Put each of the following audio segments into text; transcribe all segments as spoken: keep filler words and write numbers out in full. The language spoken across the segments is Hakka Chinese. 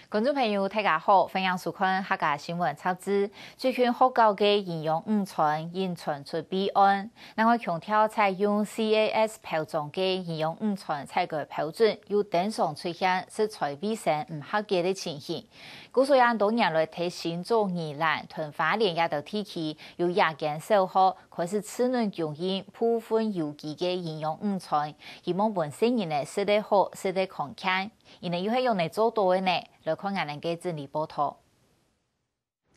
觀眾朋友，大家好，歡迎收看客家新聞雜誌。最近學校个營養午餐因傳出弊案，另外強調採用C A S標章个營養午餐採購標準，又經常出現食材衛生毋合格个情形。故所有恁多年來，在新竹、宜蘭、同花蓮這兜地區，有這間小學開始自動供應部分有機个營養午餐，希望分細人仔食得好、食得康健。 佢等又係仰般做到个呢？來看𠊎等个整理報導。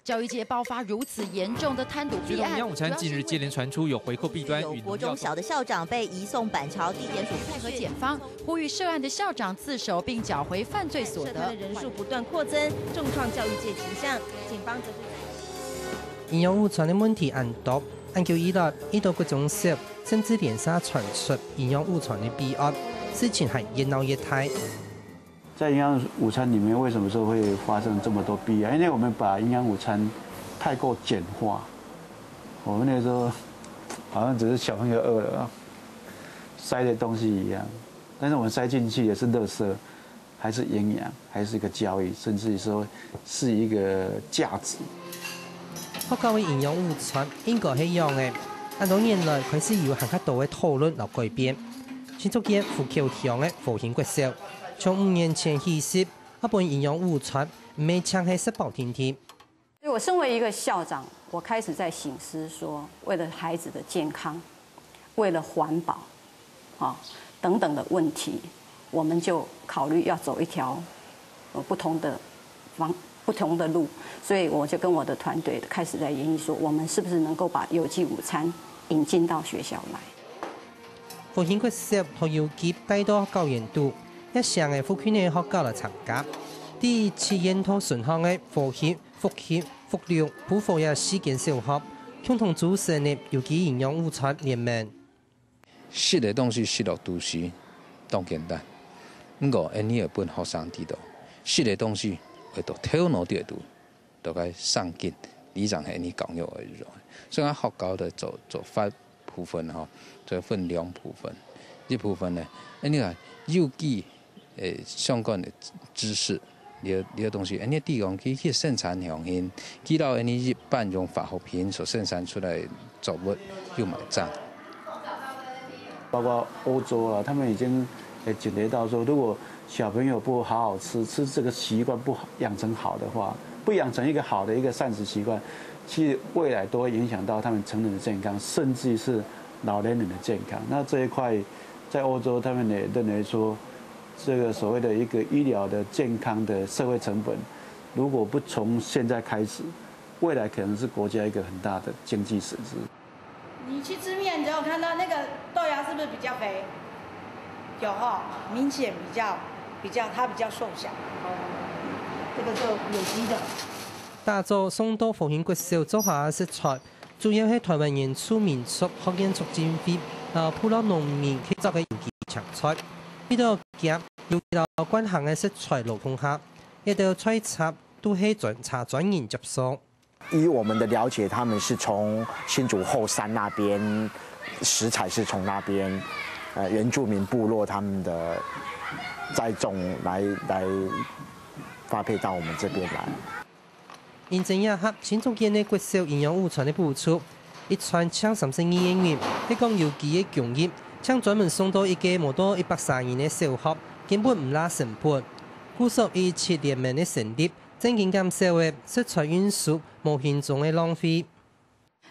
教育界爆發如此嚴重的貪瀆弊案，營養午餐近日接連傳出有回扣弊端與農藥有國中小的校長被移送板橋地檢署配合檢方，呼籲涉案的校長自首並繳回犯罪所得。人數不斷擴增，重創教育界形象。警方则是在營養午餐个問題恁多，恁久以來，已多國中小甚至連續傳出營養午餐个弊案，事情還越鬧越大。 在營養午餐裡面，為什麼說會發生這麼多弊案？因為我們把營養午餐太過簡化，我們那時候好像只是小朋友餓了啊，塞的東西一樣，但是我們塞進去的是垃圾，還是營養，還是一個教育，甚至於說是一個價值。學校个營養午餐應該係仰仔？恁多年來開始有還較多个討論摎改變。新竹縣湖口鄉个和興國小，從五年前起始， 啊，分營養午餐，毋係淨係食飽定定。所以我身為一個校長，我開始在省思說，為了孩子的健康，為了環保，啊，等等的問題，我們就考慮要走一條，呃，不同的方，不同的路。所以我就跟我的團隊開始在研議說，我們是不是能夠把有機午餐引進到學校來？ 和興國小學有機帶到校園肚，也成為附近个學校來參加。第一次研討順項个和興、復興、福隆、埔火這四間小學，共同組成了有機營養午餐聯盟。食个東西食落肚屎，當簡單。毋過，𠊎等愛分學生知道，食个東西會到頭腦底肚。 都該上進，理想係你講究而已。所以講學校个做，做法部分吼，就分兩部分。一部分呢，誒，你看，有機，誒，相關个知識，這，這東西，誒，你提供佢去生產中心，佢摎你一般用化學品所生產出來作物有賣爭。 包括歐洲啊，他們已經也警覺到說，如果小朋友不好好吃，吃這個習慣不好，養成好的話，不養成一個好的一個膳食習慣，其實未來都會影響到他們成人的健康，甚至於是老年人的健康。那這一塊，在歐洲他們也認為說，這個所謂的一個醫療的健康的社會成本，如果不從現在開始，未來可能是國家一個很大的經濟損失。 你去吃麵，你有看到那個豆芽是不是比較肥？有哈，明顯比較，比較，它比較瘦小。這個就有機的。打早送到和興國小做下个食材，主要係臺灣原住民族學院促進會摎部落農民合作个有機青菜。為著行有機摎健康个食材路通下，這兜菜插都係專，差專人接送。 以我們的了解，他們是從新竹後山那邊，食材是從那邊，呃，原住民部落他們的栽種來，來發配到我們這邊來。因爭議下，新竹縣个國小營養午餐个補助，一餐淨三十二個銀，係講有機个供應，淨專門送到一個無到一百儕人个小學，根本毋罅成本。故所一七聯盟个成立， 正經減少个食材運輸無形中个浪費。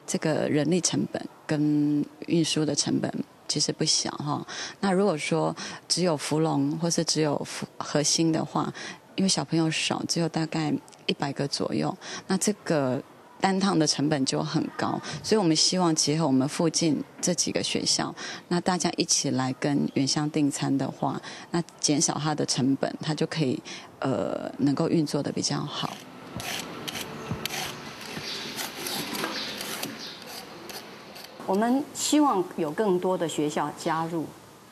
這個人力成本跟運輸的成本其實不小哈。那如果說只有福隆或是只有福，和興的話，因為小朋友少，只有大概一百個左右，那這個單趟的成本就很高，所以我們希望結合我們附近這幾個學校，那大家一起來跟原鄉訂餐的話，那減少它的成本，它就可以，呃，能夠運作得比較好。我們希望有更多的學校加入，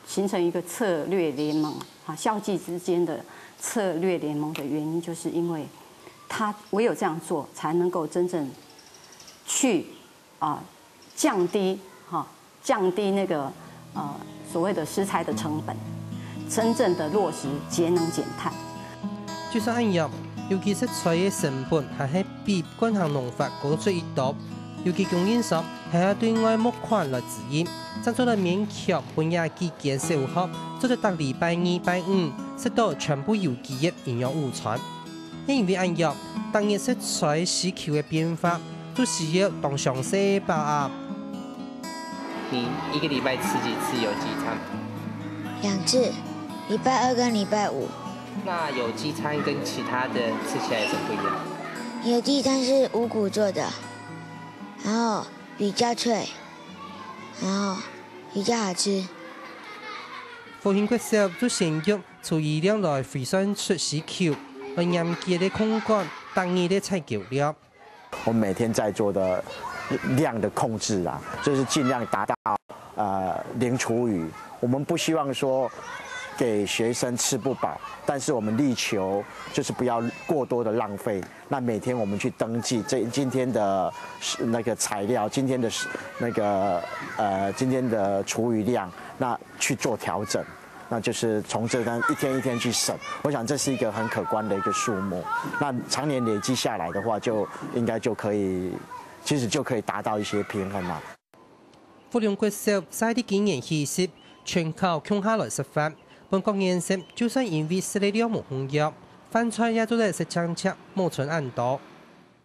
形成一個策略聯盟，啊，校際之間的策略聯盟的原因，就是因為它唯有這樣做，才能夠真正去，啊，降低，哈，降低那個，呃，所謂的食材的成本，真正的落實節能減碳。就算恁樣，有機食材个成本還係比慣行農法高出一多。有機供應商還愛對外募款來支援，正做得勉強分這幾間小學做得逐禮拜二、拜五食到全部有機个營養午餐。也因為恁樣，逐日食材需求个變化，就需要當詳細个把握。你一個禮拜吃幾次有機餐？兩次，禮拜二跟禮拜五。那有機餐跟其他的吃起來有什麼不一樣？有機餐是五穀做的，然後比較脆，然後比較好吃。復興國小就先用廚餘量來回算出需求，來嚴格个控管逐日个採購量。我們每天在做的量的控制啊，就是盡量達到呃零廚餘。我們不希望說給學生吃不飽，但是我們力求就是不要過多的浪費。那每天我們去登記這今天的那個材料，今天的那個呃今天的廚餘量，那去做調整。那就是從這單一天一天去省，我想這是一個很可觀的一個數目。那常年累積下來的話，就應該就可以，其實就可以達到一些平衡了。福隆國小在今年起實全校共下來食飯，分各年生就算因為食个量無共樣，飯菜也做得食淨淨，無剩恁多。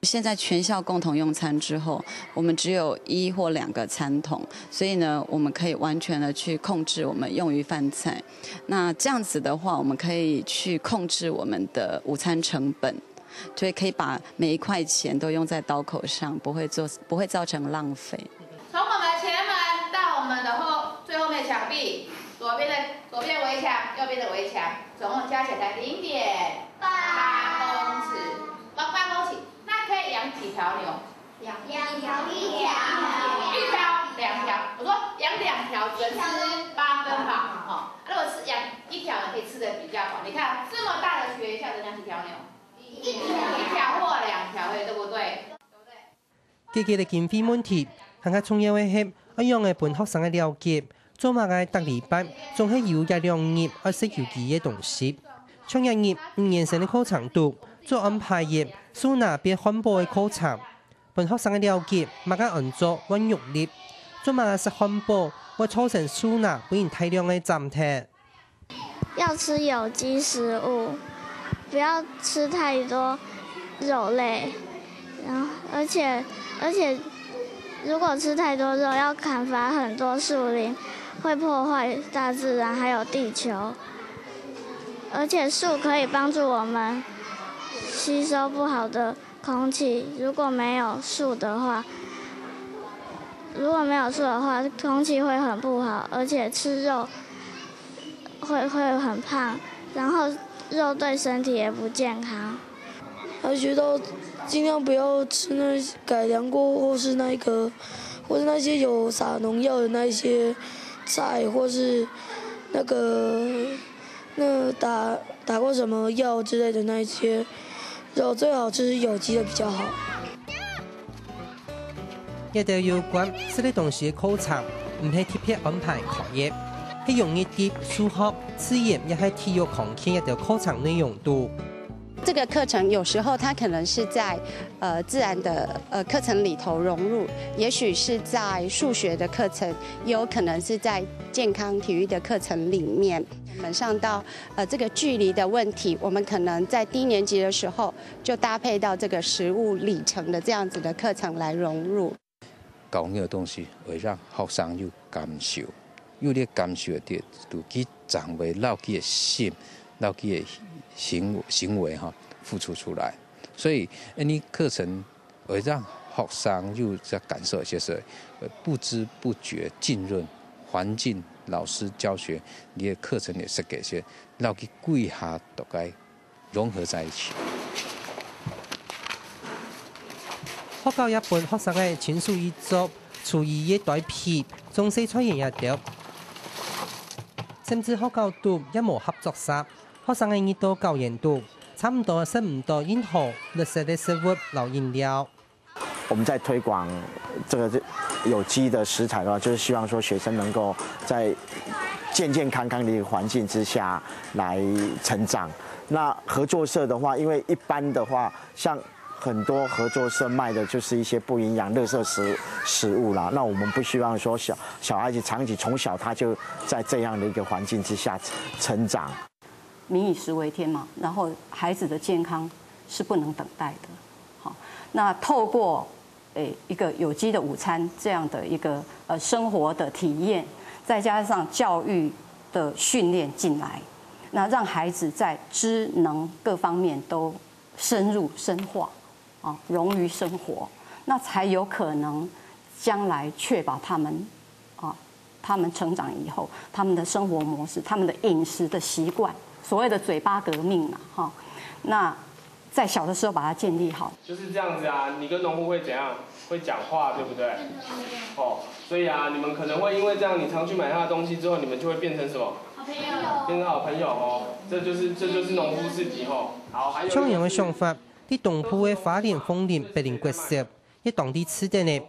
現在全校共同用餐之後，我們只有一或兩個餐桶，所以呢，我們可以完全的去控制我們用餘飯菜。那這樣子的話，我們可以去控制我們的午餐成本，所以可以把每一塊錢都用在刀口上，不會做，不會造成浪費。從我們前門到我們的後最後面牆壁，左邊的左邊圍牆，右邊的圍牆，總共加起來零點八公尺，八八公尺。 那可以養幾條牛？養兩條，一條，一條，兩條。我說養兩條只能吃八分饱，哈。如果是養一條呢，可以吃得比較飽。你看這麼大的學校，只養幾條牛？一條，一條或兩條而已，對不對？解決了經費問題，還較重要个係，愛仰仔分學生个了解，做麼个逐禮拜總係有一兩日愛食有機个東西。像這日五年生个課程肚，就安排了樹林變漢堡个課程。 分學生个了解麼个安做換肉粒，做麼个食漢堡會造成樹林分人大量个斬忒。要吃有机食物，不要吃太多肉类，然后而且而且如果吃太多肉，要砍伐很多树林，会破坏大自然还有地球。而且树可以帮助我们吸收不好的 空气，如果没有树的话，如果没有树的话，空气会很不好，而且吃肉会会很胖，然后肉对身体也不健康。还学到尽量不要吃那改良过或是那个或是那些有撒农药的那一些菜，或是那个那打打过什么药之类的那一些。 肉最好吃有机的比较好。這兜有關食个東西个課程，毋係特別安排開个，係用一滴數學、自然也係體育康健這兜課程內容肚。這個課程有時候它可能是在呃自然的呃課程裡頭融入，也許是在數學的課程，也有可能是在健康體育的課程裡面。我們上到呃這個距離的問題，我們可能在低年級的時候 就搭配到這個食物里程的這樣子的課程來融入。教育个東西會讓學生有感受，有這感受个，就佢正會摎佢个心，摎佢个行行為哈付出出來。所以，恁呢課程會讓學生有這感受，就是呃不知不覺浸潤環境、老師教學，你个課程个設計，摎佢歸下大概 融合在一起。學校也分學生仔親手製作廚餘个袋皮、種洗菜園這兜，甚至學校肚也無合作社，學生仔入到校園肚，差毋多食毋到任何綠色个食物摎飲料。 我們在推廣這個有機的食材的話，就是希望說學生能夠在健健康康的一个环境之下来成长。那合作社的话，因为一般的话，像很多合作社卖的就是一些不营养、垃圾食食物啦。那我们不希望说小小孩子长期从小他就在这样的一个环境之下成长。民以食为天嘛，然后孩子的健康是不能等待的。好，那透过诶一个有机的午餐这样的一个呃生活的体验，再加上教育的训练进来，那让孩子在知能各方面都深入深化，啊，融于生活，那才有可能将来确保他们啊，他们成长以后，他们的生活模式、他们的饮食的习惯，所谓的嘴巴革命嘛，哈，那在小的时候把它建立好。就是这样子啊，你跟农户会怎样？会讲话，对不对？哦，所以啊，你们可能会因为这样，你常去买他的东西之后，你们就会变成什么？好朋友。变成好朋友哦。这就是这就是农夫市集哦。好，还有一个像樣个想法，在東部个花蓮鳳林柏林國小，也當地試等呢。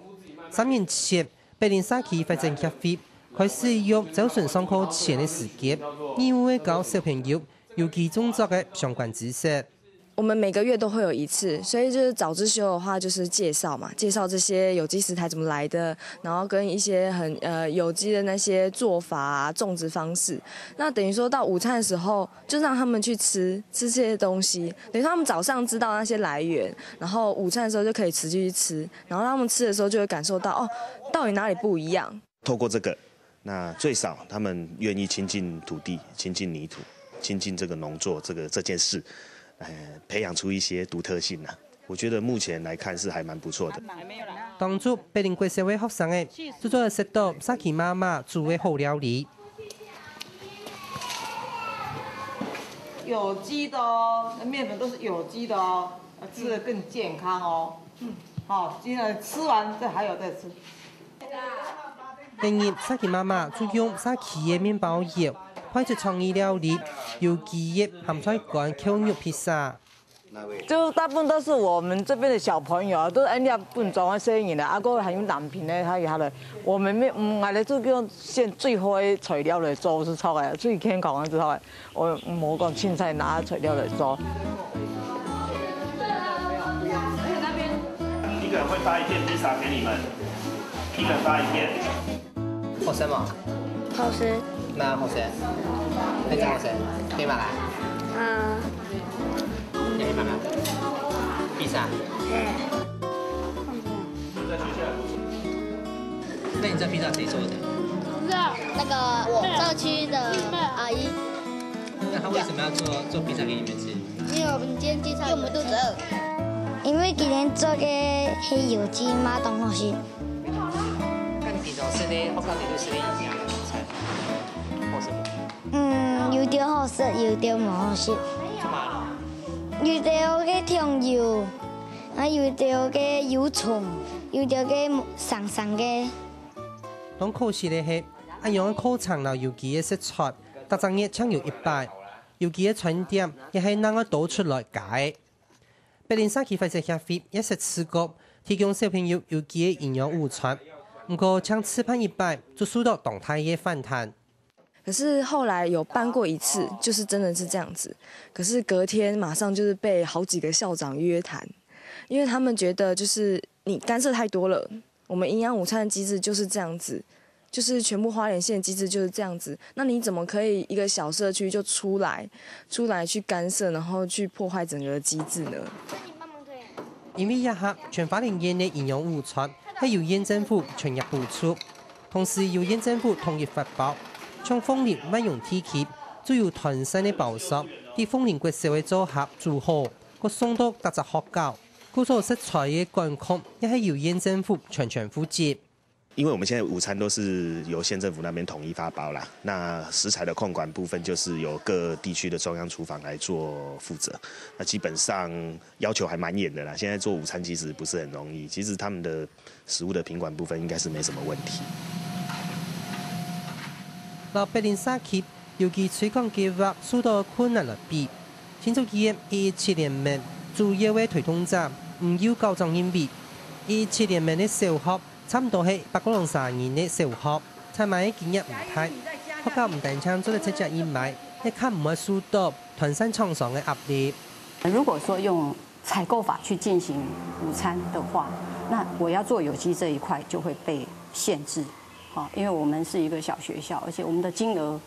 三年前， 柏林社區發展協會開始用朝晨上課前个時間，義務个教小朋友有機種作个相關知識。我们每个月都会有一次，所以就是早自修的话，就是介绍嘛，介绍这些有机食材怎么来的，然后跟一些很呃有机的那些做法啊、种植方式。那等于说到午餐的时候，就让他们去吃吃这些东西，等于他们早上知道那些来源，然后午餐的时候就可以持续去吃，然后他们吃的时候就会感受到哦，到底哪里不一样。透过这个，那最少他们愿意亲近土地、亲近泥土、亲近这个农作这个这件事，呃，培养出一些独特性啊。我觉得目前来看是还蛮不错的。當中，柏林國小个學生仔，就做得食到社區媽媽煮个好料理。有机的哦，那面粉都是有机的哦，吃的更健康哦。嗯，好，今天吃完这还有再吃。第二，社區媽媽就用社區个麵包油，配出創意料理，有機个鹹菜乾扣肉披薩。就大部分都是我们这边的小朋友啊，都是按呢分装啊，生意的，啊，个还有难品的，还有他的，我们没，嗯，俺来就用现最好的材料来做，是超个最健康的，是超个。我无讲青菜拿材料来做。一个人会发一片披萨给你们，一个人发一片。好吃吗？好吃。那好吃？那真好吃，可以买来。啊，可以买来。披萨。哎，那你这披萨谁做的？那个社区的阿姨。那他为什么要做做披萨给你们吃？因为我们今天聚餐，因为我们肚子饿。因为今天做个黑油鸡嘛，当好吃。那你平常吃的，我告诉你，都是那一样的菜，好吃吗？嗯，有点好吃，有点不好吃。怎么了？有点个挺油，啊，有点个油葱，有点个生生个。當可惜个係，恁樣个課程摎有機个食材，逐隻月淨有一擺，有機个餐點也係另外多出來加个。 柏林社區發展協會也設試過提供小朋友有機个營養午餐，毋過淨試辦一擺就受到當大个反彈。可是后来有办过一次，就是真的是这样子。可是隔天马上就是被好几个校长约谈，因为他们觉得就是你干涉太多了。我们营养午餐的机制就是这样子，就是全部花莲县机制就是这样子。那你怎么可以一个小社区就出来，出来去干涉，然后去破坏整个机制呢？因為這下全花蓮縣个營養午餐係由縣政府全額補助，同時由縣政府統一發包，像鳳林萬榮地區就有團膳个包商，在鳳林國小个組合煮好，過送到逐隻學校。故所食材个管控也係由縣政府全權負責。 因为我们现在午餐都是由县政府那边统一发包啦，那食材的控管部分就是由各地区的中央厨房来做负责。那基本上要求还蛮严的啦，现在做午餐其实不是很容易，其实他们的食物的品管部分应该是没什么问题。摎柏林社區有機推廣計畫受到困難來比，新竹縣一一七聯盟主要个推動者毋有校長認為，一一七聯盟个小學 差毋多係百過零儕人个小學，採買个金額毋大，學校毋單淨做得直接義賣，也較毋會受到團膳廠商个壓力。如果說用採購法去進行午餐的話，那我要做有機這一塊就會被限制，好，因為我們是一個小學校，而且我們的金額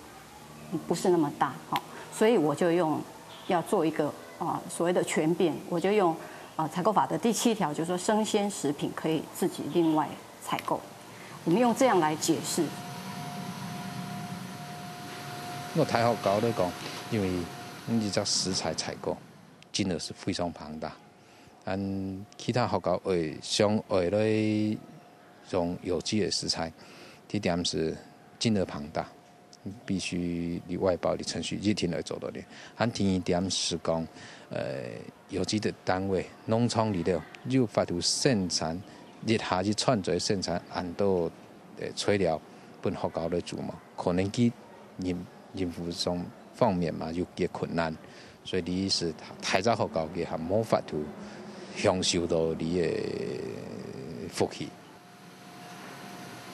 不是那麼大，好，所以我就用要做一個啊所謂的權變，我就用啊採購法的第七條，就是說生鮮食品可以自己另外採購。我們用這樣來解釋。我大學校來講，因為你這食材採購金額是非常龐大，按其他學校會想愛來用有機个食材，第一點是金額龐大，必須你外包的程序一定愛做到的。按第二點是講，呃，有機个單位農場裡頭有法度生產，一下一餐做生產恁多呃材料分學校來煮嘛，可能佢應應付上方面嘛有个困難，所以你係大隻學校个還無法度享受到你个福氣。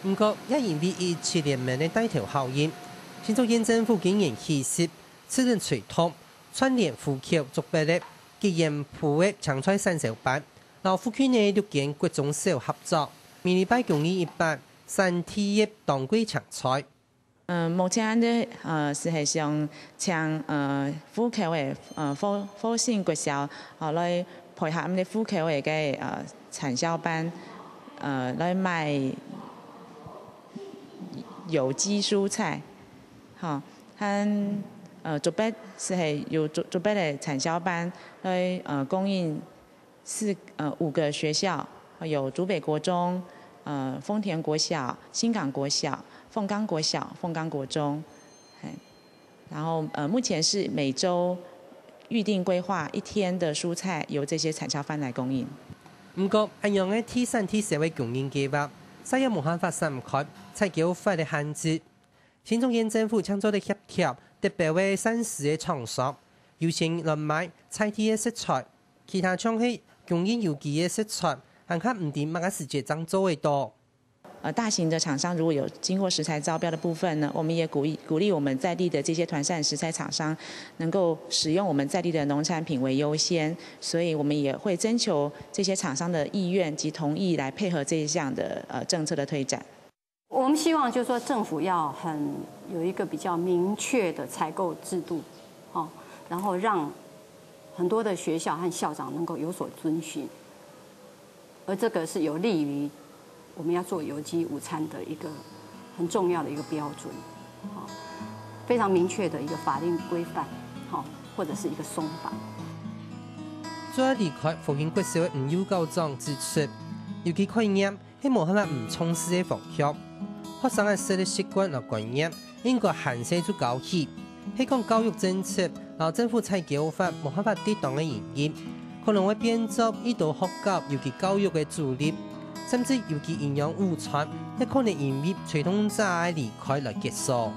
毋過，也因為一七聯盟个帶頭效應，新竹縣政府今年起實自然推動串聯戶口竹北个吉園埔个青菜產銷班，摎附近个六間國中小合作，每禮拜供應一百三十一當季青菜。嗯，目前呢，呃，係係想請呃戶口个呃復復興國小，哦，來配合𠊎等戶口个个呃產銷班，呃，來賣有機蔬菜，吼，和呃竹北係係有竹竹北个產銷班來呃供應四呃五個學校，有竹北國中、呃豐田國小、新港國小、鳳岡國小、鳳岡國中，嘿，然後呃目前是每週預定規劃一天的蔬菜由這些產銷班來供應。毋過，恁樣个地產地銷个供應計畫，煞也無辦法閃開採購法个限制。新竹縣政府正做得協調竹北个產銷个廠商，優先來買在地个食材，其他像係供應有機个食材，還較毋知麼个時節正做得到。呃，大型的廠商如果有經過食材招標的部分呢，我們也鼓勵鼓勵我們在地的這些團膳食材廠商，能夠使用我們在地的農產品為優先，所以我們也會徵求這些廠商的意願及同意來配合這一項的呃政策的推展。我們希望就是說政府要很有一個比較明確的採購制度，哦，然後讓很多的學校和校長能夠有所遵循，而這個是有利於我們要做有機午餐的一個很重要的一個標準，哦，非常明確的一個法令規範，哦，或者是一個鬆綁。做離開復興國小个吳友校長指出，有機概念係無辦法毋重視个方向。學生个食个習慣摎觀念，應該還細就教起。係講教育政策摎政府採購法無辦法得當个營運，可能會變做一兜學校有機教育个阻力，甚至有機營養午餐，也可能因為推動者个離開來結束。